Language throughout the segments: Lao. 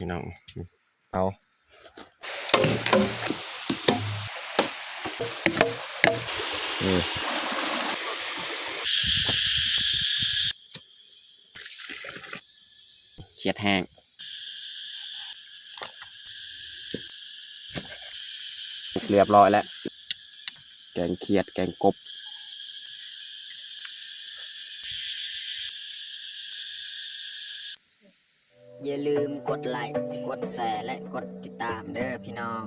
ພີ່ນ້ອງ ເອົາ ນີ້ ຂຽດແຫ້ງ ສຸກລຽບຮ້ອຍແລ້ວ ແກງຂຽດ ແກງກົບ. ຢ່າລືມກົດໄລ, ກົດແຊ ແລະ ກົດຕິດຕາມເດີ້ພີ່ນ້ອງ.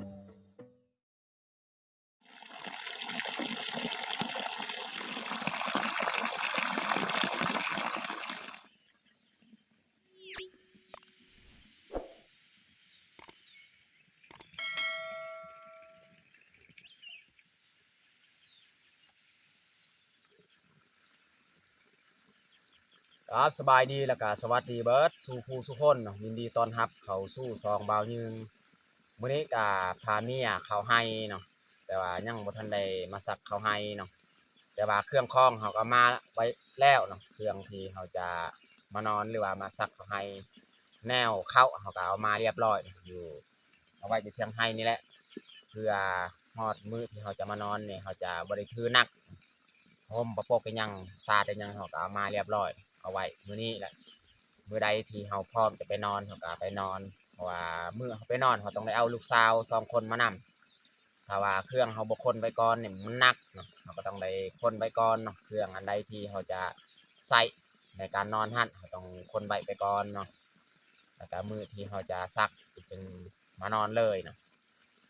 ຄັບ ສະບາຍດີ ແລ້ວກະສະຫວັດດີເບິດສູ່ຜູ້ສູ່ຄົນເນາະ, ຍິນດີຕ້ອນຮັບເຂົ້າສູ່ຊ່ອງບ່າວຍືງ. ມື້ນີ້ກະພາເມຍເຂົ້າໄຮ່ເນາະ, ແຕ່ວ່າຍັງບໍ່ທັນໄດ້ມາສັກເຂົ້າໄຮ່ເນາະ, ແຕ່ວ່າເຄື່ອງຂອງເຮົາກະເອົາມາໄວ້ແລ້ວເນາະ, ເຄື່ອງທີ່ເຮົາຈະມານອນ ຫຼືວ່າມາສັກເຂົ້າໄຮ່ ແນວເຂົ້າເຮົາກະເອົາມາລຽບຮ້ອຍຢູ່ ເອົາໄວ້ຢູ່ທຽງໄຮ່ນີ້ແຫຼະ ເພື່ອຮອດມື້ທີ່ເຮົາຈະມານອນນີ້ ເຮົາຈະບໍ່ໄດ້ຖືໜັກ ຮົ່ມປະປົກອີ່ຫຍັງ ສາດອີ່ຫຍັງ ເຮົາກະເອົາມາລຽບຮ້ອຍ ເອົາໄວ້ມື້ນີ້ແຫຼະ. ມື້ໃດທີ່ເຮົາພ້ອມຈະໄປນອນ ເຮົາກະໄປນອນ, ເພາະວ່າມື້ເຮົາໄປນອນ ເຮົາຕ້ອງໄດ້ເອົາລູກສາວສອງຄົນມານຳ. ຖ້າວ່າເຄື່ອງເຮົາບໍ່ຂົນໄປກ່ອນນີ້ມັນໜັກເນາະ, ເຮົາກະຕ້ອງໄດ້ຂົນໄປກ່ອນເນາະ, ເຄື່ອງອັນໃດທີ່ເຮົາຈະໃຊ້ໃນການນອນຫັ້ນ ເຮົາຕ້ອງຂົນໄວ້ໄປກ່ອນເນາະ, ແລ້ວກະມື້ທີ່ເຮົາຈະສັກຈຶ່ງມານອນເລີຍເນາະ.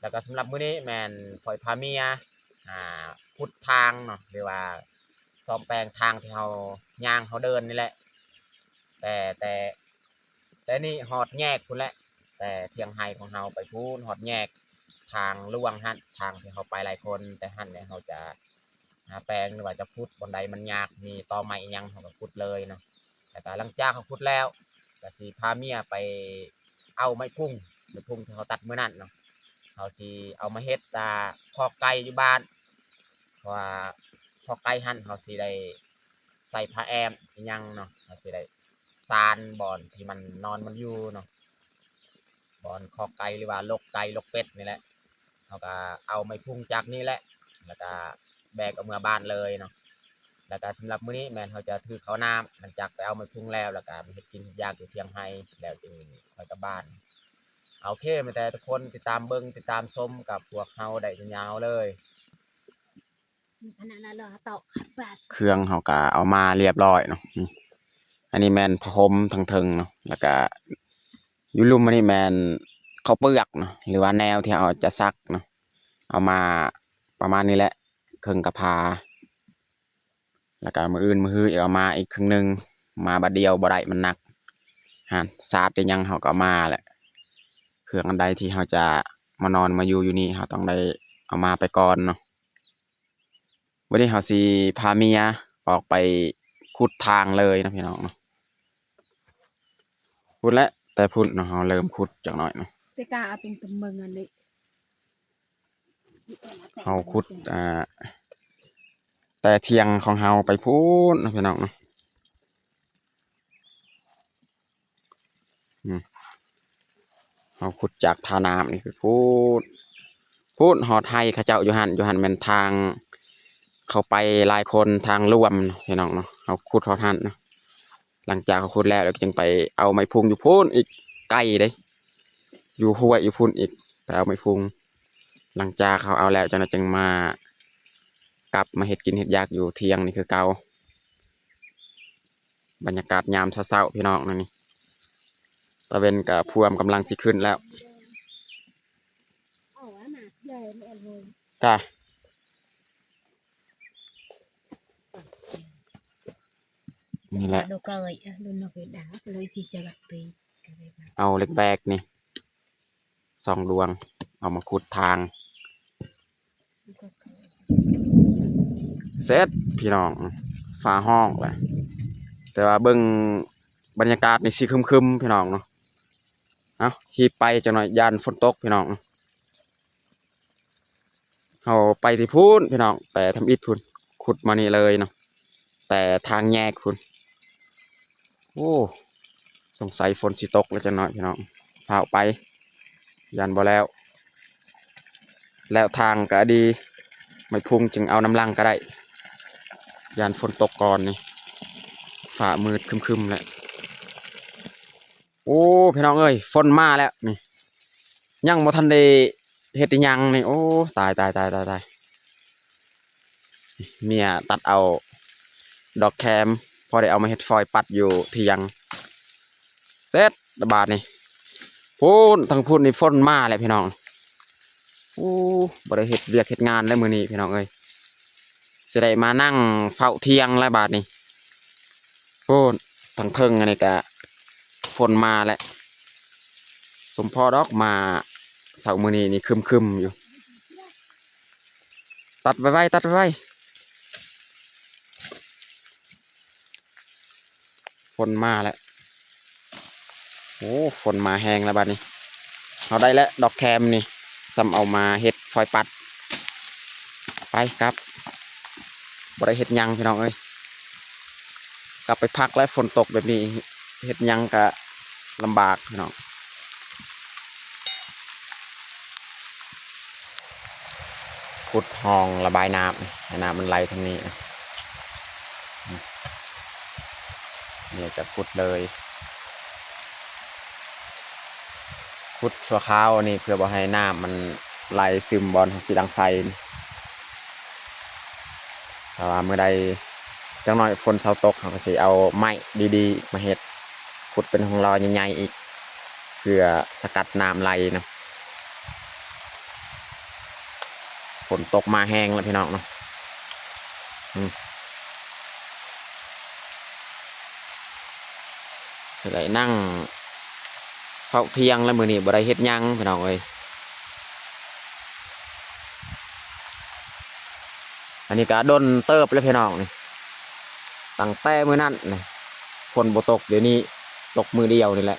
ແລ້ວກະສຳລັບມື້ນີ້ແມ່ນຂ້ອຍພາເມຍ ອ່າ ຂຸດທາງເນາະ ຫຼືວ່າສ້ອມແປງທາງທີ່ເຮົາຍ່າງເຮົາເດີນນີ້ແຫຼະ ແຕ່ ແຕ່ ແຕ່ນີ້ຮອດແຍກພຸ້ນແຫຼະ, ແຕ່ທຽງໄຮ່ຂອງເຮົາໄປພຸ້ນ ຮອດແຍກທາງຫຼວງຫັ້ນ ທາງທີ່ເຮົາໄປຫຼາຍຄົນ, ແຕ່ຫັ້ນແຫຼະເຮົາຈະຫາແປງ ຫຼືວ່າຈະຂຸດບ່ອນໃດມັນຍາກ ມີຕໍໄມ້ອີ່ຫຍັງ ເຮົາກະຂຸດເລີຍເນາະ. ແລ້ວກະຫຼັງຈາກເຮົາຂຸດແລ້ວ ກະຊິພາເມຍໄປເອົາໄມ້ພຸງ ໄມ້ພຸງທີ່ເຮົາຕັດມື້ນັ້ນເນາະ, ເຮົາຊິເອົາມາເຮັດ ອ່າ ຄອກໄກ່ຢູ່ບ້ານ ເພາະວ່າຄອກໄກ່ຫັ້ນເຮົາຊິໄດ້ໃສ່ຜ້າແອ້ມອີ່ຫຍັງເນາະ, ເຮົາຊິໄດ້ຊານບ່ອນທີ່ມັນນອນມັນຢູ່ເນາະ, ບ່ອນຄອກໄກ່ ຫຼືວ່າລົກໄກ່ລົກເປັດນີ້ແຫຼະ. ເຮົາກະເອົາໄມ້ພຸງຈາກນີ້ແຫຼະ ແລ້ວກະແບກເອົາເມືອບ້ານເລີຍເນາະ. ແລ້ວກະສຳລັບມື້ນີ້ແມ່ນເຮົາຈະຖືເຂົ້ານ້ຳ ຫຼັງຈາກໄປເອົາໄມ້ພຸງແລ້ວ ແລ້ວກະມາເຮັດກິນເຮັດຢາກຢູ່ທຽງໄຮ່ ແລ້ວຈຶ່ງຄ່ອຍກັບບ້ານ. ໂອເຄ ມີແຕ່ທຸກຄົນຕິດຕາມເບິ່ງ ຕິດຕາມຊົມກັບພວກເຮົາໄດ້ຍາວໆເລີຍ. ເຄື່ອງເຮົາກະເອົາມາລຽບຮ້ອຍເນາະ, ອັນນີ້ແມ່ນຜ້າຫົ່ມທາງເທິງເນາະ, ແລ້ວກະຢູ່ລຸ່ມອັນນີ້ແມ່ນເຂົ້າເປືອກເນາະ ຫຼືວ່າແນວທີ່ເຮົາຈະສັກເນາະ, ເອົາມາປະມານນີ້ແຫຼະ ເຄິ່ງກະພາ. ແລ້ວກະມື້ອື່ນມື້ຮືອີກເອົາມາອີກເຄິ່ງໜຶ່ງ, ມາບາດດຽວບໍ່ໄດ້ ມັນໜັກ. ຫັ້ນ ສາດອີ່ຫຍັງເຮົາກະເອົາມາແຫຼະ, ເຄື່ອງອັນໃດທີ່ເຮົາຈະມານອນມາຢູ່ຢູ່ນີ້ ເຮົາຕ້ອງໄດ້ເອົາມາໄປກ່ອນເນາະ. ມື້ນີ້ເຮົາຊິພາເມຍອອກໄປຂຸດທາງເລີຍເນາະ ພີ່ນ້ອງເນາະ. ພຸ້ນແຫຼະ ແຕ່ພຸ້ນເນາະ ເຮົາເລີ່ມຂຸດຈັກໜ້ອຍເນາະ, ເຮົາຂຸດ ອ່າ ແຕ່ທຽງຂອງເຮົາໄປພຸ້ນເນາະ ພີ່ນ້ອງເນາະ. ອືມ ເຮົາຂຸດຈາກທ່ານ້ຳນີ້ໄປພຸ້ນ ພຸ້ນຮອດໄຮ່ເຂົາເຈົ້າຢູ່ຫັ້ນ, ຢູ່ຫັ້ນແມ່ນທາງເຂົ້າໄປຫຼາຍຄົນ ທາງລວມເນາະ ພີ່ນ້ອງເນາະ. ເຮົາຂຸດຮອດຫັ້ນເນາະ, ຫຼັງຈາກເຮົາຂຸດແລ້ວ ແລ້ວຈຶ່ງໄປເອົາໄມ້ພຸງຢູ່ພຸ້ນອີກ ໄກເດ້ ຢູ່ຫ້ວຍຢູ່ພຸ້ນອີກ ໄປເອົາໄມ້ພຸງ. ຫຼັງຈາກເຮົາເອົາແລ້ວ ຈັ່ງນັ້ນຈຶ່ງມາ ກັບມາເຮັດກິນເຮັດຢາກຢູ່ທຽງນີ້ຄືເກົ່າ. ບັນຍາກາດຍາມເຊົ້າໆ ພີ່ນ້ອງ ນີ້ ຕາເວັນກະພວມກຳລັງຊິຂຶ້ນແລ້ວ ກະ ນີ້ແຫຼະ ເອົາເຫຼັກແບກນີ້ສອງດວງ ເອົາມາຂຸດທາງ. ເສັດພີ່ນ້ອງ ຟ້າຮ້ອງແຫຼະ, ແຕ່ວ່າເບິ່ງບັນຍາກາດນີ້ຊິຄຶມໆ ພີ່ນ້ອງເນາະ. ເອົາ ຮີບໄປຈັກໜ້ອຍ ຢ້ານຝົນຕົກ ພີ່ນ້ອງ. ເຮົາໄປທີ່ພຸ້ນ ພີ່ນ້ອງ, ແຕ່ທຳອິດພຸ້ນ, ຂຸດມານີ້ເລີຍເນາະ, ແຕ່ທາງແຍກພຸ້ນ. ໂອ້ ສົງໄສຝົນຊິຕົກແລ້ວຈັກໜ້ອຍ ພີ່ນ້ອງ. ຟ້າວໄປ ຢ້ານບໍ່ແລ້ວ ແລ້ວທາງກະດີ ໄມ້ພຸງຈຶ່ງເອົານຳຫຼັງກະໄດ້ ຢ້ານຝົນຕົກກ່ອນນີ້ ຟ້າມືດຄຶມໆແລ້ວ. ໂອ້ ພີ່ນ້ອງເອີຍ ຝົນມາແລ້ວນີ້ ຍັງບໍ່ທັນໄດ້ເຮັດອີ່ຫຍັງນີ້ ໂອ້ ຕາຍໆໆໆ ເມຍຕັດເອົາດອກແຄມ ພໍໄດ້ເອົາມາເຮັດຟອຍປັດຢູ່ຖຽງ ເສັດລະບາດນີ້ ພຸ້ນ ທາງພຸ້ນນີ້ຝົນມາແລ້ວພີ່ນ້ອງ. ໂອ້ ບໍ່ໄດ້ເຮັດວຽກເຮັດງານແລ້ວມື້ນີ້ພີ່ນ້ອງເອີຍ ຊິໄດ້ມານັ່ງເຝົ້າຖຽງແລ້ວບາດນີ້. ໂອ້ ທາງເທິງອັນນີ້ກະຝົນມາແລ້ວ ສົມພໍດອກມາເຊົ້າມື້ນີ້ນີ້ຄຶມໆຢູ່ ຕັດໄວໆ ຕັດໄວໆ. ຝົນມາແລ້ວ ໂອ້ ຝົນມາແຮງແລ້ວບາດນີ້ ເຮົາໄດ້ແລ້ວດອກແຄມນີ້ ສ່ຳເອົາມາເຮັດຟອຍປັດ ໄປກັບ ບໍ່ໄດ້ເຮັດຫຍັງພີ່ນ້ອງເອີຍ ກັບໄປພັກແລ້ວ ຝົນຕົກແບບນີ້ ເຮັດຫຍັງກະລຳບາກພີ່ນ້ອງ. ຂຸດຮ່ອງລະບາຍນ້ຳ ໃຫ້ນ້ຳມັນໄຫຼທາງນີ້ນະ ນີ້ຈະຂຸດເລີຍ ຂຸດຊົ່ວຄາວນີ້ ເພື່ອບໍ່ໃຫ້ນ້ຳມັນໄຫຼຊຶມບ່ອນເຮົາຊິດັງໄຟ. ຖ້າວ່າມື້ໃດຈັກໜ້ອຍຝົນເຊົາຕົກ ເຮົາກະຊິເອົາໄມ້ດີໆມາເຮັດ ຂຸດເປັນຮ່ອງລອຍໃຫຍ່ໆອີກ ເພື່ອສະກັດນ້ຳໄຫຼນຳ. ຝົນຕົກມາແຮງແລ້ວພີ່ນ້ອງເນາະ ອືມ ຊິໄດ້ນັ່ງເຝົ້າຖຽງແລ້ວ ມື້ນີ້ບໍ່ໄດ້ເຮັດຫຍັງພີ່ນ້ອງເອີຍ. ອັນນີ້ກະດົນເຕີບແລ້ວພີ່ນ້ອງນີ້ ຕັ້ງແຕ່ມື້ນັ້ນນະ ຝົນບໍ່ຕົກ ດຽວນີ້ຕົກມື້ດຽວນີ້ແຫຼະ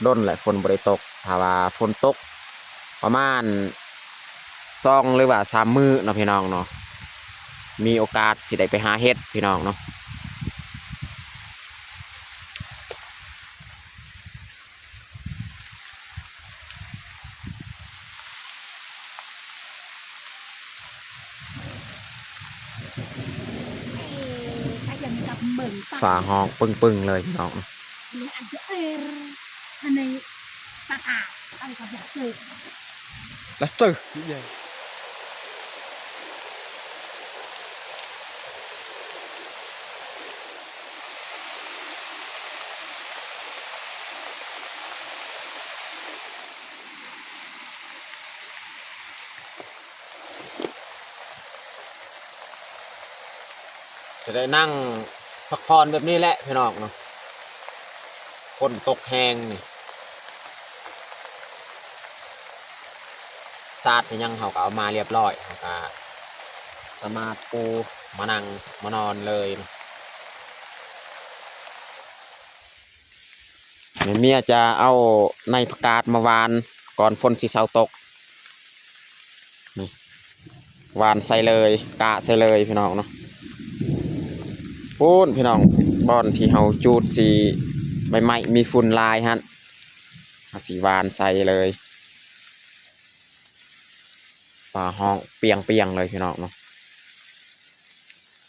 ດົນແຫຼະຝົນບໍ່ໄດ້ຕົກ. ຖ້າວ່າຝົນຕົກປະມານສອງ ຫຼືວ່າສາມມື້ເນາະພີ່ນ້ອງເນາະ ມີໂອກາດຊິໄດ້ໄປຫາເຫັດພີ່ນ້ອງເນາະ. ຟ້າຮ້ອງປຶ້ງໆເລີຍພີ່ນ້ອງ. ລະເຈີ ຊິໄດ້ນັ່ງພັກຜ່ອນແບບນີ້ແຫຼະພີ່ນ້ອງເນາະ ຝົນຕົກແຮງນີ້. ສາດອີ່ຫຍັງເຮົາກະເອົາມາລຽບຮ້ອຍ ເຮົາກະສາມາດປູມານັ່ງມານອນເລີຍ. ແມ່ເມຍຈະເອົາໃນຜັກກາດມາຫວ່ານກ່ອນຝົນຊິເຊົາຕົກ ນີ້ ຫວ່ານໃສ່ເລີຍ ກະໃສ່ເລີຍພີ່ນ້ອງເນາະ. ພຸ້ນພີ່ນ້ອງ ບ່ອນທີ່ເຮົາຈູດຊິໃບໄມ້ມີຝຸ່ນຫຼາຍຫັ້ນ ເຮົາຊິຫວ່ານໃສ່ເລີຍ. ຟ້າຮ້ອງປຽງໆເລີຍພີ່ນ້ອງເນາະ.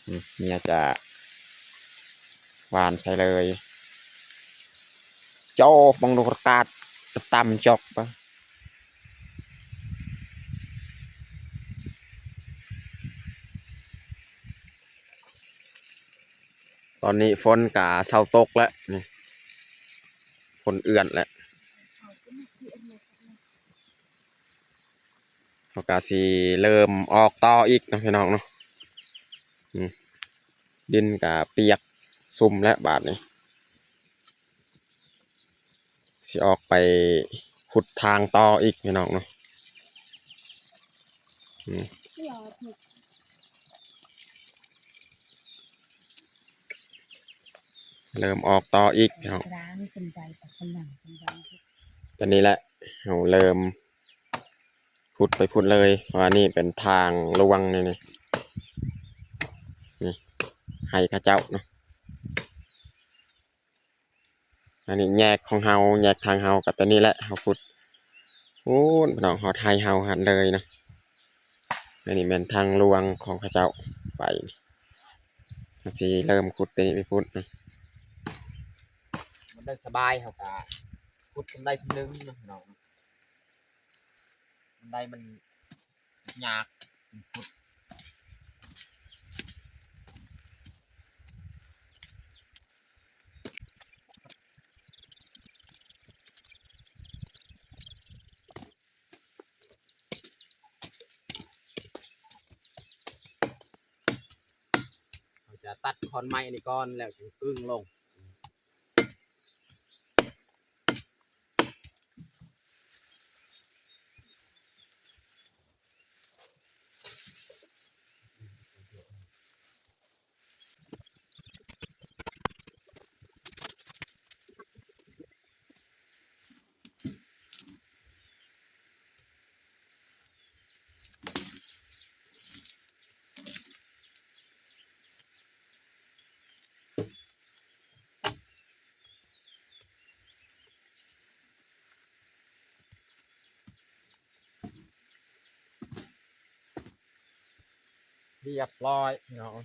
ອືມ ເມຍຈະຫວ່ານໃສ່ເລີຍ. ໂຈ ບັງດູປະກາດຕຳໆ ຈອກປະ. ຕອນນີ້ຝົນກະເຊົາຕົກແລ້ວນີ້ ຝົນເອື້ອນແລ້ວ. ເຮົາກະຊິເລີ່ມອອກຕໍ່ອີກເນາະພີ່ນ້ອງເນາະ. ອືມ ດິນກະປຽກຊຸ່ມແລ້ວບາດນີ້ ຊິອອກໄປຂຸດທາງຕໍ່ອີກພີ່ນ້ອງເນາະ. ອືມ ເລີ່ມອອກຕໍ່ອີກພີ່ນ້ອງ. ຕອນນີ້ແຫຼະ ເຮົາເລີ່ມຂຸດໄປພຸ້ນເລີຍ ເພາະວ່ານີ້ເປັນທາງລວງນີ້ ນີ້ ນີ້ ໄຮ່ເຂົາເຈົ້າເນາະ. ໄ ອັນນີ້ແຍກຂອງເຮົາ ແຍກທາງເຮົາກໍຕົວນີ້ແຫຼະ ເຮົາຂຸດພຸ້ນ ພີ່ນ້ອງ ຮອດໄຮ່ເຮົາຫັ້ນເລີຍນະ. ອັນນີ້ແມ່ນທາງຫຼວງຂອງເຂົາເຈົ້າໄປ ເຮົາຊິເລີ່ມຂຸດຕົວນີ້ໄປພຸ້ນ. ມັນໄດ້ສະບາຍ ເຮົາກໍຂຸດສ່ຳໃດສ່ຳໜຶ່ງເນາະ ພີ່ນ້ອງ. ມັນໄດ້ ມັນຍາກ ມັນຂຸດ. ເຮົາຈະຕັດຂອນໄມ້ອັນນີ້ກ່ອນ ແລ້ວຈຶ່ງກຶ້ງລົງ. ຮຽບຮ້ອຍພີ່ນ້ອງ.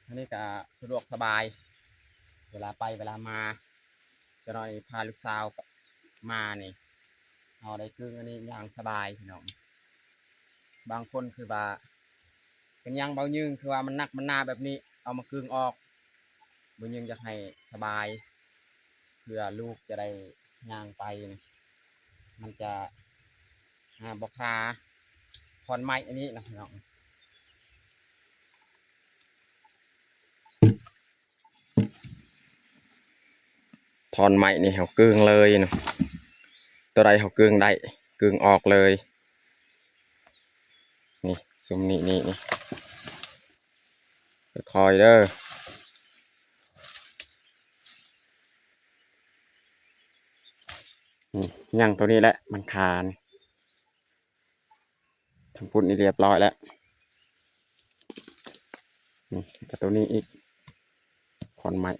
ອັນນີ້ກໍສະດວກສະບາຍ ເວລາໄປເວລາມາ. ຈັກໜ້ອຍພາລູກສາວມານີ້ ເຮົາໄດ້ກຶ້ງອັນນີ້ຢ່າງສະບາຍພີ່ນ້ອງ. ບາງຄົນຄືວ່າເປັນຫຍັງເບົາຍືງ ຄືວ່າມັນໜັກມັນໜາແບບນີ້ ເອົາມາກຶ້ງອອກ. ເບົາຍືງຢາກໃຫ້ສະບາຍ ເພື່ອລູກຈະໄດ້ຍ່າງໄປນະ ມັນຈະ ອ່າ ບໍ່ຄາຂອນໄມ້ອັນນີ້ນະພີ່ນ້ອງ. ຂອນໄມ້ນີ້ເຮົາກຶ້ງເລີຍນະ ຕົວໃດເຮົາກຶ້ງໄດ້ ກຶ້ງອອກເລີຍ. ນີ້ ຊຸມນີ້ ນີ້ ນີ້ ຄ່ອຍໆເດີ. ນີ້ ຍັງຕົວນີ້ແຫຼະ ມັນຄານ ທາງພຸ້ນນີ້ຮຽບຮ້ອຍແລ້ວ. ນີ້ ແລ້ວກໍຕົວນີ້ອີກ ຂອນໄມ້.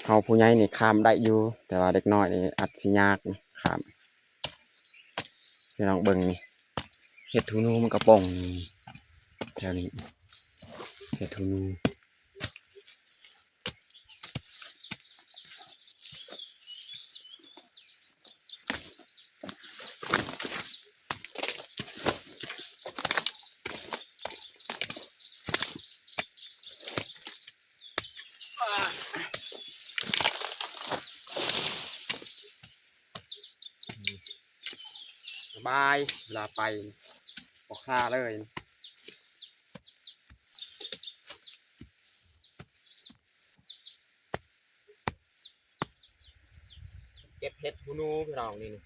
ເຮົາຜູ້ໃຫຍ່ນີ້ຂ້າມໄດ້ຢູ່ ແຕ່ວ່າເດັກນ້ອຍນີ້ອາດຊິຍາກນະ ຂ້າມ. ພີ່ນ້ອງເບິ່ງນີ້ ເຫັດຫູໜູມັນກໍປ່ອງນີ້ ແຖວນີ້ ເຫັດຫູໜູ. ສະບາຍ ເວລາໄປບໍ່ຄາເລີຍ. ເກັບເຫັດຫູໜູພີ່ນ້ອງ ນີ້ ນີ້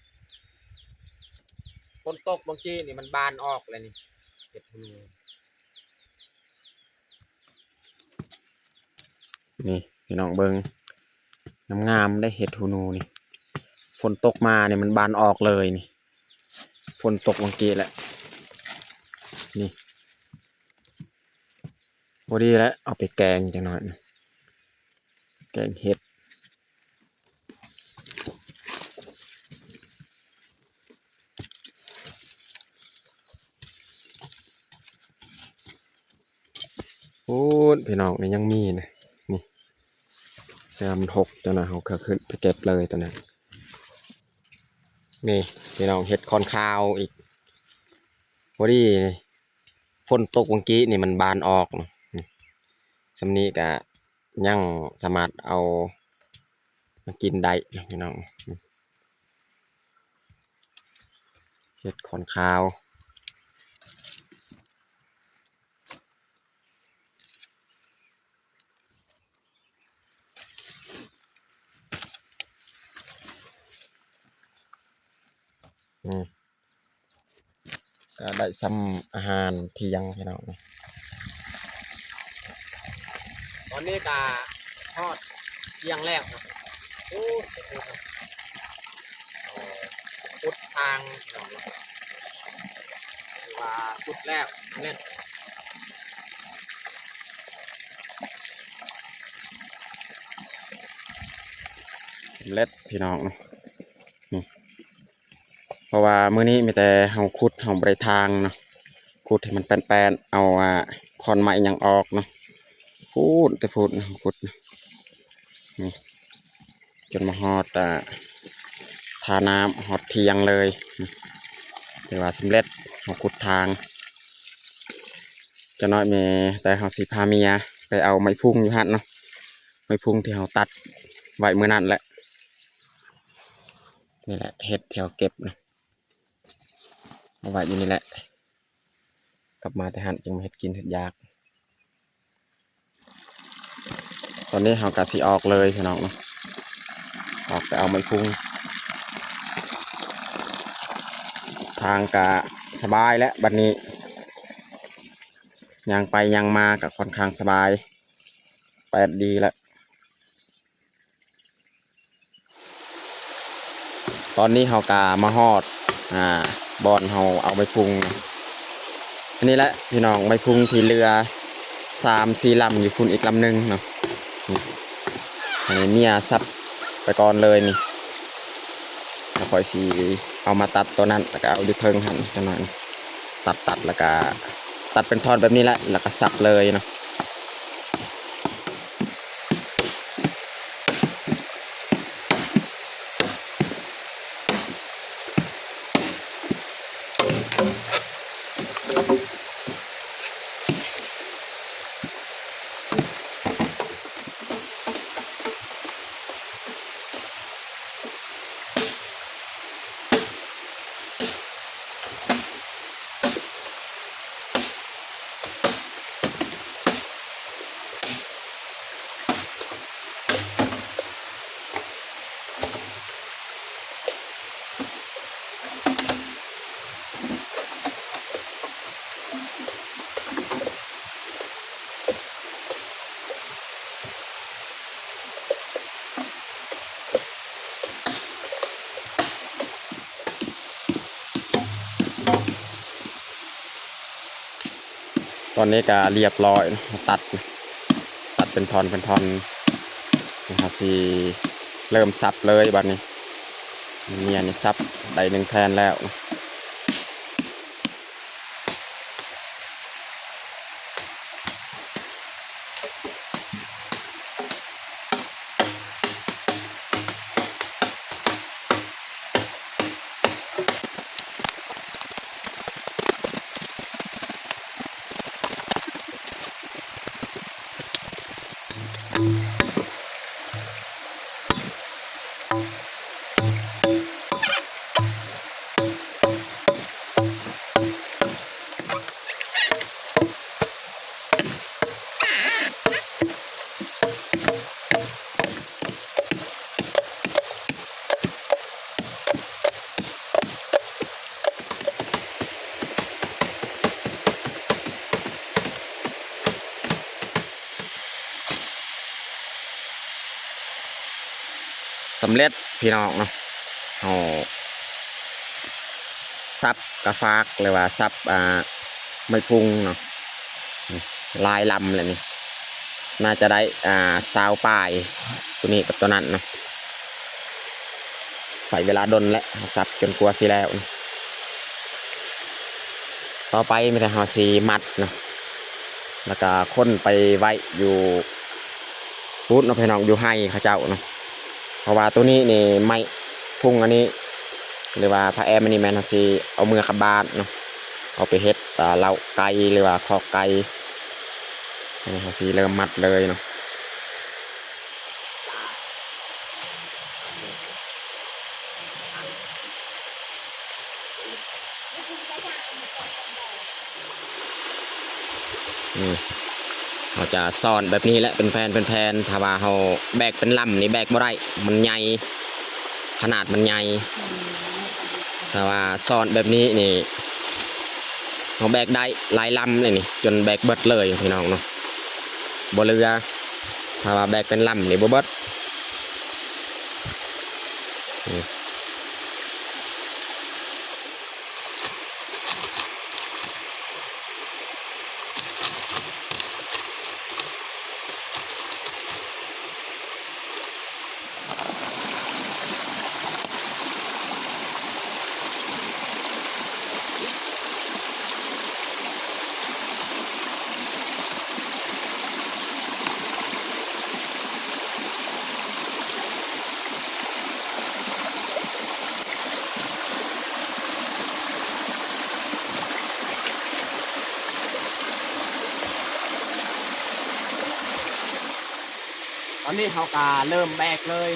ຝົນຕົກເມື່ອກີ້ນີ້ມັນບານອອກແລ້ວນີ້ ເຫັດຫູໜູ. ນີ້ພີ່ນ້ອງເບິ່ງ ງາມໆເດ້ເຫັດຫູໜູນີ້ ຝົນຕົກມານີ້ມັນບານອອກເລີຍນີ້ ຝົນຕົກເມື່ອກີ້ແຫຼະ ນີ້ ພໍດີແຫຼະ ເອົາໄປແກງຈັກໜ້ອຍ ແກງເຫັດ. ພຸ້ນ ພີ່ນ້ອງ ນີ້ຍັງມີນະ ນີ້ ແຕ່ວ່າມັນຫົກ ເຈົ້ານະ ເຮົາກໍຂຶ້ນໄປເກັບເລີຍຕົວນັ້ນ. ນີ້ພີ່ນ້ອງ ເຫັດຂອນຂາວອີກ ພໍດີນີ້ ຝົນຕົກເມື່ອກີ້ນີ້ມັນບານອອກນະ ນີ້ ສ່ຳນີ້ກະຍັງສາມາດເອົາມາກິນໄດ້ນະພີ່ນ້ອງ. ເຫັດຂອນຂາວ. ອືມ ກໍໄດ້ສ່ຳອາຫານທ່ຽງພີ່ນ້ອງ. ຕອນນີ້ກໍຮອດທ່ຽງແລ້ວນະ. ໂອ້ ໄປພຸ້ນນະ ເອີ ຂຸດທາງພີ່ນ້ອງເນາະ ຖືວ່າສຸດແລ້ວເລັດ. ເລັດພີ່ນ້ອງເນາະ ນີ້ ເພາະວ່າມື້ນີ້ມີແຕ່ເຮົາຂຸດ ເຮົາບໍ່ໄດ້ຖາງເນາະ ຂຸດໃຫ້ມັນແປ້ນໆ ເອົາ ອ່າ ທ່ອນໄມ້ຫຍັງອອກເນາະ ພຸ້ນແຕ່ພຸ້ນເຮົາຂຸດ ນີ້ ຈົນມາຮອດ ອ່າ ທ່ານ້ຳ ຮອດຖຽງເລີຍ ຖືວ່າສຳເລັດ ເຮົາຂຸດທາງ. ຈັກໜ້ອຍແມ່ແຕ່ເຮົາຊິພາເມຍໄປເອົາໄມ້ພຸງຢູ່ຫັ້ນເນາະ ໄມ້ພຸງທີ່ເຮົາຕັດໄວ້ມື້ນັ້ນແຫຼະ ນີ້ແຫຼະເຫັດທີ່ເຮົາເກັບເນາະ ເອົາໄວ້ຢູ່ນີ້ແຫຼະ ກັບມາແຕ່ຫັ້ນຈຶ່ງມາເຮັດກິນເຮັດຢາກ. ຕອນນີ້ເຮົາກະຊິອອກເລີຍພີ່ນ້ອງເນາະ ອອກໄປເອົາໄມ້ພຸງ ທາງກະສະບາຍແລ້ວບັດນີ້ ຍ່າງໄປຍ່າງມາກະຄ່ອນຂ້າງສະບາຍ ແປດດີແລ້ວ. ຕອນນີ້ເຮົາກະມາຮອດ ອ່າ ບ່ອນເຮົາເອົາໄມ້ພຸງ ອັນນີ້ແຫຼະພີ່ນ້ອງ ໄມ້ພຸງທີ່ເຫຼືອສາມສີ່ລຳ ຢູ່ພຸ້ນອີກລຳໜຶ່ງເນາະ ນີ້ ໃຫ້ເມຍສັບໄປກ່ອນເລີຍນີ້ ແລ້ວຂ້ອຍຊິເອົາມາຕັດໂຕນັ້ນ ແລ້ວກະເອົາຢູ່ເທິງຫັ້ນຈັກໜ້ອຍ ຕັດໆ ແລ້ວກະຕັດເປັນທ່ອນແບບນີ້ແຫຼະ ແລ້ວກະສັບເລີຍເນາະ. ຕອນນີ້ກະລຽບຮ້ອຍ ເຮົາຕັດ ຕັດເປັນທ່ອນເປັນທ່ອນ ເຮົາຊິເລີ່ມສັບເລີຍບັດນີ້ ເມຍນີ້ສັບໄດ້ໜຶ່ງແຜ່ນແລ້ວ. ສຳເລັດພີ່ນ້ອງເນາະ ເຮົາສັບກະຟາກ ຫຼືວ່າສັບ ອ່າ ໄມ້ພຸງເນາະ ນີ້ ຫຼາຍລຳແລ້ວນີ້ ໜ້າຈະໄດ້ ອ່າ ຊາວປາຍ ໂຕນີ້ກັບໂຕນັ້ນເນາະ ໃຊ້ເວລາດົນແຫຼະ ເຮົາສັບຈົນກວ່າຊິແລ້ວ. ຕໍ່ໄປມີແຕ່ເຮົາຊິມັດເນາະ ແລ້ວກະຂົນໄປໄວ້ຢູ່ພຸ້ນເນາະ ພີ່ນ້ອງ ຢູ່ໄຮ່ເຂົາເຈົ້າເນາະ ເພາະວ່າໂຕນີ້ນີ້ ໄມ້ພຸງອັນນີ້ ຫຼືວ່າຜ້າແອມອັນນີ້ ແມ່ນເຮົາຊິເອົາເມືອກັບບ້ານເນາະ ເອົາໄປເຮັດ ອ່າ ເລົ້າໄກ່ ຫຼືວ່າຄອກໄກ່ ອັນນີ້ເຮົາຊິເລີ່ມມັດເລີຍເນາະ. ອືມ ເຮົາຈະຊ້ອນແບບນີ້ແຫຼະ ເປັນແຜ່ນ ເປັນແຜ່ນ ຖ້າວ່າເຮົາແບກເປັນລຳນີ້ແບກບໍ່ໄດ້ ມັນໃຫຍ່ ຂະໜາດມັນໃຫຍ່ ຖ້າວ່າຊ້ອນແບບນີ້ນີ້ ເຮົາແບກໄດ້ຫຼາຍລຳເລີຍນີ້ ຈົນແບກເບິດເລີຍພີ່ນ້ອງເນາະ ບໍ່ເຫຼືອ ຖ້າວ່າແບກເປັນລຳນີ້ບໍ່ເບິດ ນີ້. ເ ຕອນນີ້ເຮົາກະເລີ່ມແບກເລີຍ.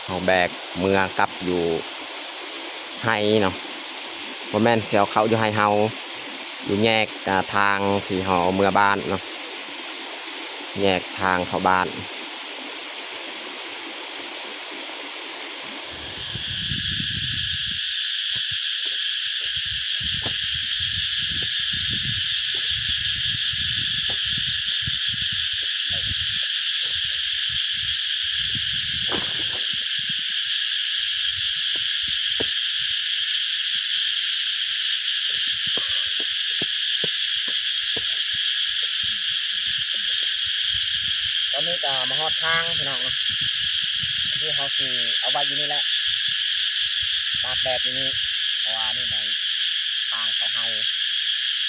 ເຮົາແບກເມືອກັບຢູ່ໄຮ່ເນາະ, ບໍ່ແມ່ນຊິເອົາເຂົ້າຢູ່ໄຮ່ເຮົາ, ຢູ່ແຍກ ອາ ທາງທີ່ເຮົາເອົາເມືອບ້ານເນາະ, ແຍກທາງເຂົ້າບ້ານ. ຕອນນີ້ກະມາຮອດທາງພີ່ນ້ອງເນາະ, ທີ່ເຮົາຊິເອົາໄວ້ຢູ່ນີ້ແຫຼະ ຕາກແດດຢູ່ນີ້ ເພາະວ່ານີ້ແມ່ນທາງເຂົ້າໄຮ່,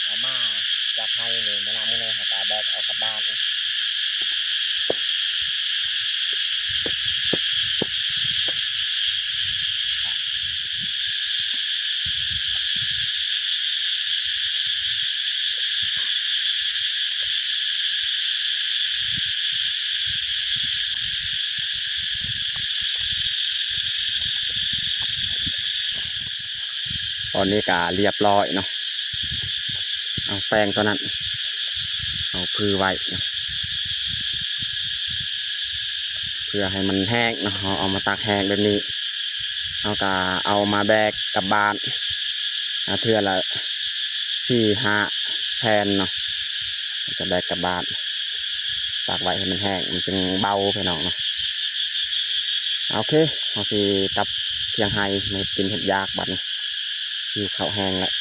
ເອົາມາຈາກໄຮ່ນີ້ ມື້ໜ້າມື້ໃນເຮົາກະແບກເອົາກັບບ້ານ. ຕອນນີ້ກະລຽບຮ້ອຍເນາະ, ເອົາແປ້ງຕົວນັ້ນ ເອົາຜືໄວ້ເນາະ ເພື່ອໃຫ້ມັນແຫ້ງເນາະ. ເຮົາເອົາມາຕາກແຫ້ງແບບນີ້ ເຮົາກະເອົາມາແບກກັບບ້ານ ອາ ເທື່ອລະສີ່ຫ້າແຜ່ນເນາະ, ເຮົາກະແບກກັບບ້ານ ຕາກໄວ້ໃຫ້ມັນແຫ້ງ ມັນຈຶ່ງເບົາພີ່ນ້ອງເນາະ. ໂອເຄ ເຮົາຊິກັບຄຽງໄຮ່ ມາເຮັດກິນເຮັດຢາກບັດນີ້ ຫິວເຂົ້າແຮງແລ້ວ.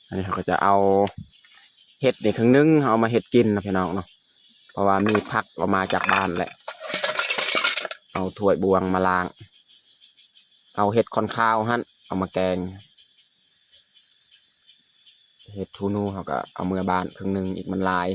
ອັນນີ້ເຮົາກະຈະເອົາເຫັດນີ້ເຄິ່ງໜຶ່ງ ເຮົາເອົາມາເຮັດກິນເນາະພີ່ນ້ອງເນາະ, ເພາະວ່າມີຜັກເອົາມາຈາກບ້ານແຫຼະ. ເອົາຖ້ວຍບ່ວງມາລ້າງ ເອົາເຫັດຂ້ອນຄາວຫັ້ນເອົາມາແກງ. ເຫັດທູນູເຮົາກະເອົາເມືອບ້ານເຄິ່ງໜຶ່ງ ອີກມັນຫຼາຍ.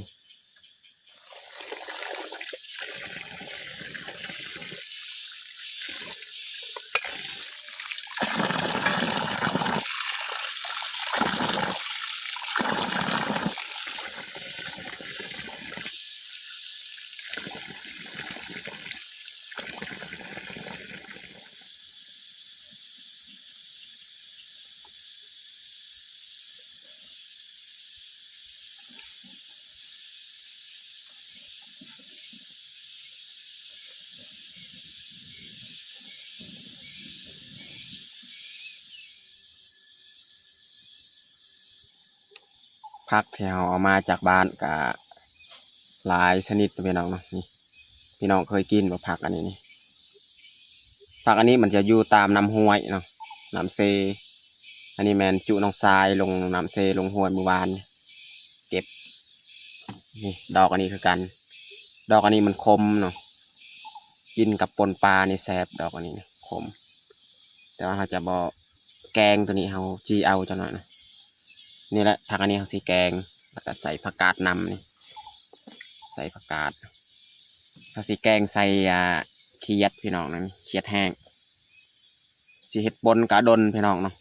ຜັກທີ່ເຮົາເອົາມາຈາກບ້ານກະຫຼາຍຊະນິດເນາະພີ່ນ້ອງເນາະ. ນີ້ ພີ່ນ້ອງເຄີຍກິນບໍ່ ຜັກອັນນີ້ນີ້? ຜັກອັນນີ້ມັນຈະຢູ່ຕາມນ້ຳຫ້ວຍເນາະ ນ້ຳເຊ. ອັນນີ້ແມ່ນຈຸນ້ອງຊາຍລົງນ້ຳເຊ ລົງຫ້ວຍມື້ວານ ເກັບ. ນີ້ ດອກອັນນີ້ຄືກັນ, ດອກອັນນີ້ມັນຂົມເນາະ, ກິນກັບປົ່ນປານີ້ແຊບ. ດອກອັນນີ້ຂົມ ແຕ່ວ່າເຮົາຈະບໍ່ແກງໂຕນີ້, ເຮົາຈີ່ເອົາຈັກໜ້ອຍນະ. ນີ້ແຫຼະ ຜັກອັນນີ້ເຮົາຊິແກງ ແລ້ວກະໃສ່ຜັກກາດນຳນີ້ ໃສ່ຜັກກາດ. ເຮົາຊິແກງໃສ່ ອ່າ ຂຽດພີ່ນ້ອງ, ນັ້ນຂຽດແຫ້ງ. ຊິເຮັດປົ່ນກະດົນພີ່ນ້ອງເນາະ.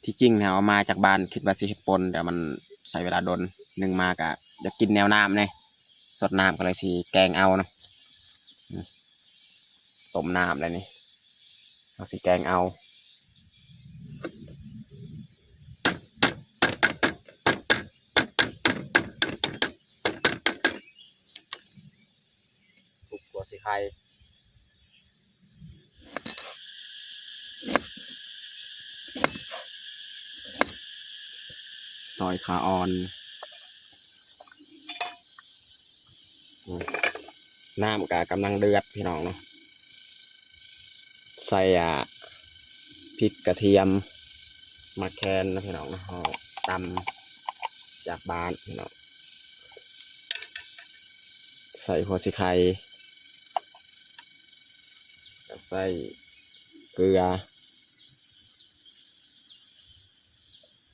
ທີ່ຈິງແລ້ວເອົາມາຈາກບ້ານ ຄິດວ່າຊິເຮັດປົ່ນ ແຕ່ມັນໃຊ້ເວລາດົນ. ໜຶ່ງມາກະຢາກກິນແນວນ້ຳແດ່, ສົດນ້ຳ ກະເລີຍຊິແກງເອົາເນາະ. ຕົ້ມນ້ຳແລ້ວນີ້ ເຮົາຊິແກງເອົາ. ທຸບຫົວສີໄຄ ຊອຍຂາອ່ອນ. ອືມ ນ້ຳກະກຳລັງເດືອດພີ່ນ້ອງເນາະ. ໃສ່ ອ່າ ພິກກະທຽມ ໝາກແຄນເນາະພີ່ນ້ອງເນາະ ເຮົາຕຳຈາກບ້ານພີ່ນ້ອງ ໃສ່ຫົວສີໄຄ ແລ້ວໃສ່ເກືອ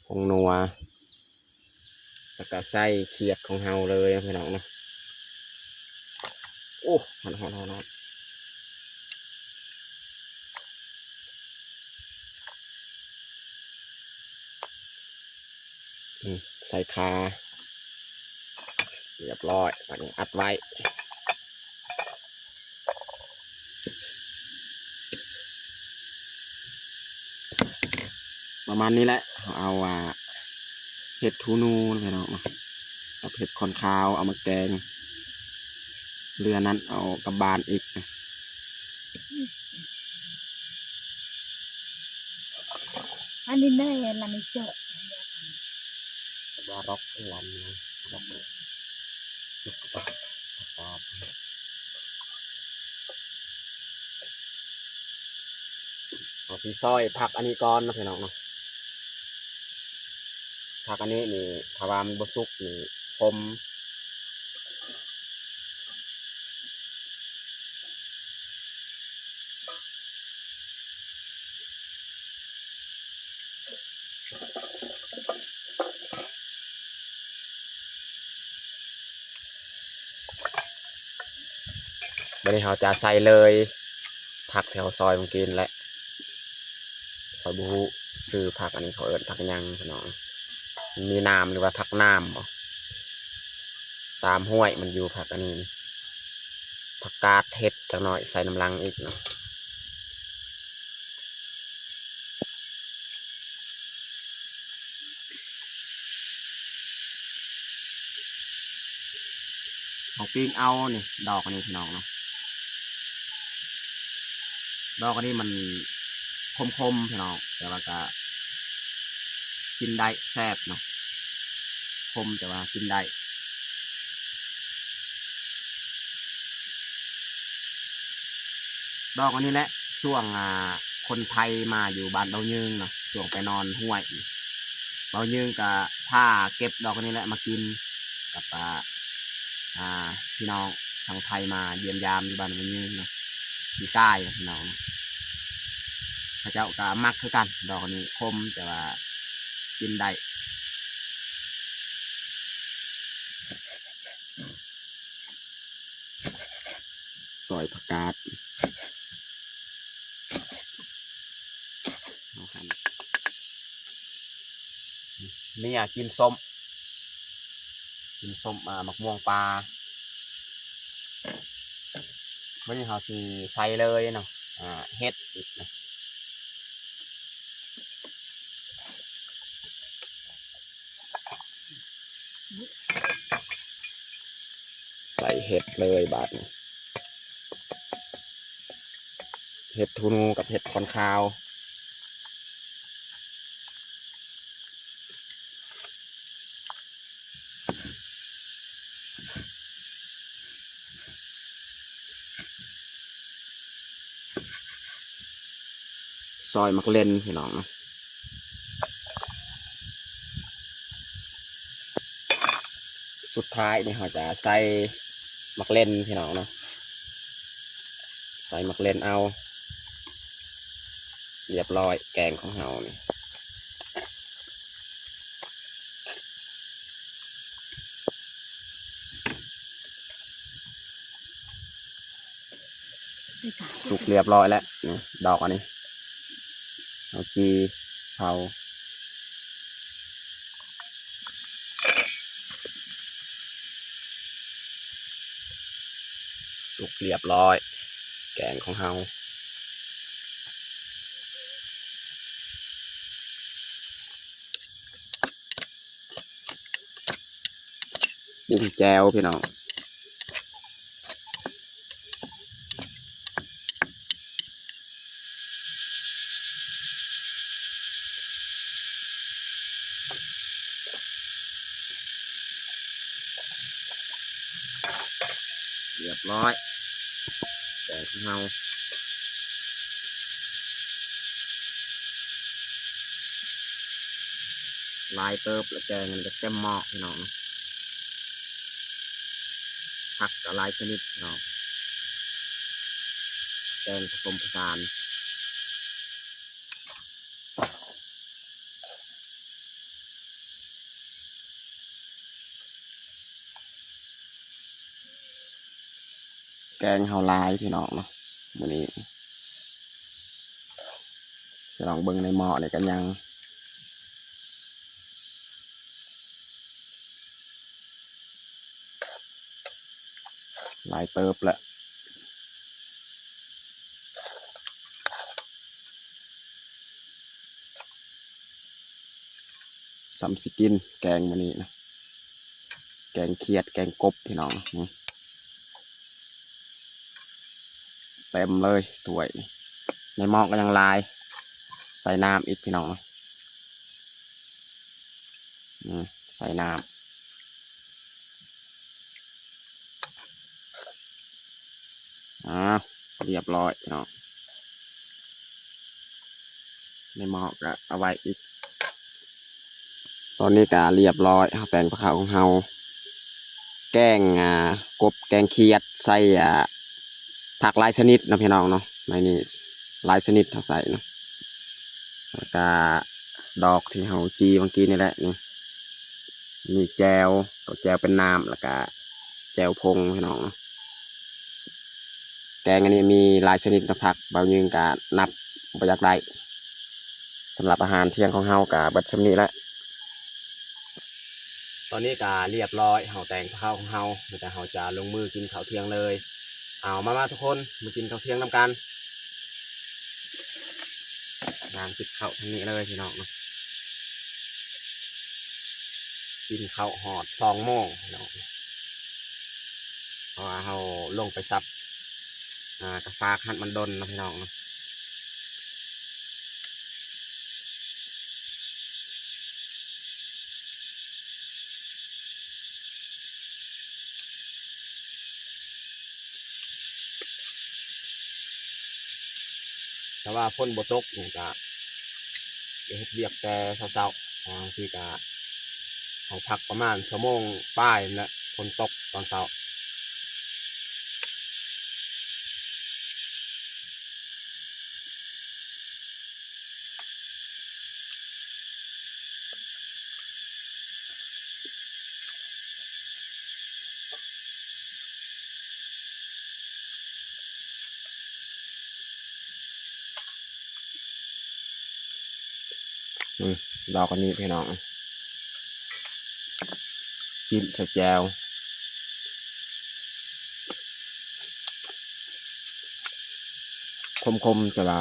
ຜົງນົວ ແລ້ວກໍໃສ່ຂຽດຂອງເຮົາເລີຍເນາະພີ່ນ້ອງເນາະ. ໂອ້ ຮ້ອນໆໆໆ ອືມ ໃສ່ຂ່າ ຮຽບຮ້ອຍ ບາດນີ້ອັດໄວ້ ປະມານນີ້ແຫຼະ. ເຮົາເອົາ ອ່າ ເຫັດຫູໜູເນາະພີ່ນ້ອງເນາະ ກັບເຫັດຂອນຂາວ ເອົາມາແກງ ເຫຼືອນັ້ນເອົາກັບບ້ານອີກ. ອັນນີ້ແນ່ລະ ນີ້ເຈາະ ວ່າລັອກລັນນະ ລັອກ ເຮົາຊິຊອຍຜັກອັນນີ້ກ່ອນເນາະພີ່ນ້ອງເນາະ. ຜັກອັນນີ້ນີ້ ຖ້າວ່າມັນບໍ່ສຸກນີ້ ຂົມ. ບາດນີ້ເຮົາຈະໃສ່ເລີຍຜັກທີ່ເຮົາຊອຍເມື່ອກີ້ນີ້ແຫຼະ. ຂ້ອຍບໍ່ຮູ້ຊື່ຜັກອັນນີ້ເຂົາເອີ້ນຜັກຫຍັງພີ່ນ້ອງ ມັນມີນາມ ຫຼືວ່າຜັກໜາມບໍ? ຕາມຫ້ວຍມັນຢູ່ຜັກອັນນີ້. ຜັກກາດເຫັດຈັກໜ້ອຍໃສ່ນຳຫຼັງອີກເນາະ. ເຮົາປີ້ງເອົານີ້ ດອກອັນນີ້ພີ່ນ້ອງເນາະ. ດອກອັນນີ້ມັນຂົມໆ ພີ່ນ້ອງ ແຕ່ວ່າກະກິນໄດ້ ແຊບເນາະ. ຂົມແຕ່ວ່າກິນໄດ້. ດອກອັນນີ້ແຫຼະ ຊ່ວງ ອ່າ ຄົນໄທມາຢູ່ບ້ານເບົາຍືງເນາະ ຊ່ວງໄປນອນຫ້ວຍ ເບົາຍືງກະພາເກັບດອກອັນນີ້ແຫຼະມາກິນກັບ ອ່າ ອ່າ ພີ່ນ້ອງທາງໄທມາຢ້ຽມຢາມຢູ່ບ້ານເບົາຍືງເນາະ ປີກາຍເນາະ ພີ່ນ້ອງ. ເຂົາເຈົ້າກະມັກຄືກັນ ດອກອັນນີ້ຂົມແຕ່ວ່າກິນໄດ້. ຊອຍຜັກກາດ ເຮົາເມຍກິນສົ້ມ ກິນສົ້ມ ອ່າ ໝາກມ່ວງປ່າ. ມື້ນີ້ເຮົາຊິໃສ່ເລີຍເນາະ ອ່າ ເຫັດອີກເນາະ. ໃສ່ເຫັດເລີຍບາດນີ້ ເຫັດຫູໜູກັບເຫັດຂອນຂາວ. ຊອຍໝາກເລັ່ນພີ່ນ້ອງ. ສຸດທ້າຍນີ້ເຮົາຈະໃສ່ໝາກເລັ່ນພີ່ນ້ອງເນາະ ໃສ່ໝາກເລັ່ນເອົາ. ລຽບຮ້ອຍ ແກງຂອງເຮົານີ້ ສຸກລຽບຮ້ອຍແລ້ວ. ນີ້ ດອກອັນນີ້ ເຮົາຈີ່ເຜົາ ສຸກລຽບຮ້ອຍ ແກງຂອງເຮົາ. ປຸງແຈ່ວພີ່ນ້ອງ. ລຽບຮ້ອຍ ແກງຂອງເຮົາ. ຫຼາຍເຕີບລະ ແກງອັນນີ້ກໍເຕັມໝໍ້ພີ່ນ້ອງ. ຜັກກໍຫຼາຍຊະນິດເນາະ ແກງປະສົມປະສານ. ແກງເຮົາຫຼາຍພີ່ນ້ອງເນາະ ມື້ນີ້ ຊິລອງເບິ່ງໃນໝໍ້ນີ້ກໍຍັງ ຫຼາຍເຕີບແລ້ວ ສ່ຳຊິກິນແກງມື້ນີ້ນະ ແກງຂຽດ ແກງກົບພີ່ນ້ອງ ນີ້ ເຕັມເລີຍຖ້ວຍນີ້ ໃນໝໍ້ກໍຍັງຫຼາຍ ໃສ່ນ້ຳອີກພີ່ນ້ອງ ອືມ ໃສ່ນ້ຳ ອ້າວ ລຽບຮ້ອຍພີ່ນ້ອງ ໃນໝໍ້ກໍເອົາໄວ້ອີກ. ຕອນນີ້ກໍລຽບຮ້ອຍ ເຮົາແຕ່ງພາເຂົ້າຂອງເຮົາ ແກງ ອ່າ ກົບແກງຂຽດ ໃສ່ ອ່າ ຜັກຫຼາຍຊະນິດເນາະພີ່ນ້ອງເນາະ ໃນນີ້ຫຼາຍຊະນິດເຮົາໃສ່ເນາະ ແລ້ວກະດອກທີ່ເຮົາຈີ່ເມື່ອກີ້ນີ້ແຫຼະ ນີ້ ມີແຈ່ວ ກໍແຈ່ວເປັນນ້ຳ ແລ້ວກະແຈ່ວຜົງພີ່ນ້ອງເນາະ. ແກງອັນນີ້ມີຫຼາຍຊະນິດເນາະ ຜັກ ບ່າວຍິງກະນັບບໍ່ຢາກໄດ້. ສຳລັບອາຫານທ່ຽງຂອງເຮົາກະເບິດສ່ຳນີ້ແຫຼະ. ຕອນນີ້ກະລຽບຮ້ອຍ ເຮົາແຕ່ງພາເຂົ້າຂອງເຮົາ ມີແຕ່ເຮົາຈະລົງມືກິນເຂົ້າທ່ຽງເລີຍ. ເອົາ ມາ ມາທຸກຄົນ ມາກິນເຂົ້າທ່ຽງນຳກັນ. ນັ່ງກິນເຂົ້າທາງນີ້ເລີຍພີ່ນ້ອງເນາະ ກິນເຂົ້າຮອດສອງໂມງພີ່ນ້ອງ ເພາະວ່າເຮົາລົງໄປສັບ ອ່າ ກະຟາກຫັ້ນມັນດົນເນາະພີ່ນ້ອງເນາະ. ຖ້າວ່າຝົນບໍ່ຕົກນີ້ກະຈະເຮັດວຽກແຕ່ເຊົ້າໆ ບາງທີກະໃຫ້ພັກປະມານຊົ່ວໂມງປາຍຫັ້ນແຫຼະ ຝົນຕົກຕອນເຊົ້າ. ອືມ ດອກອັນນີ້ພີ່ນ້ອງ ຈິ້ມໃສ່ແຈ່ວ ຂົມໆ ແຕ່ວ່າ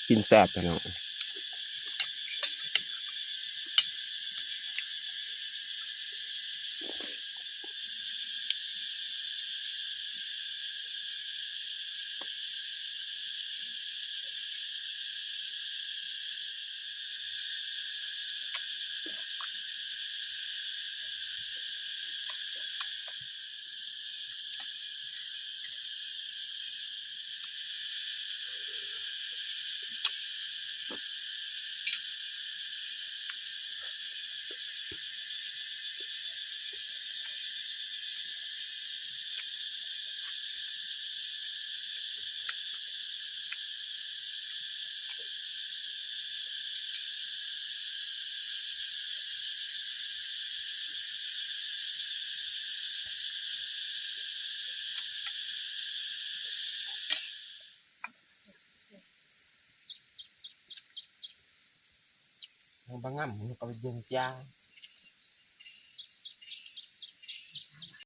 ກິນແຊບພີ່ນ້ອງ. ມັນບໍ່ງາມ ມັນກໍເຢັນຈ້າ.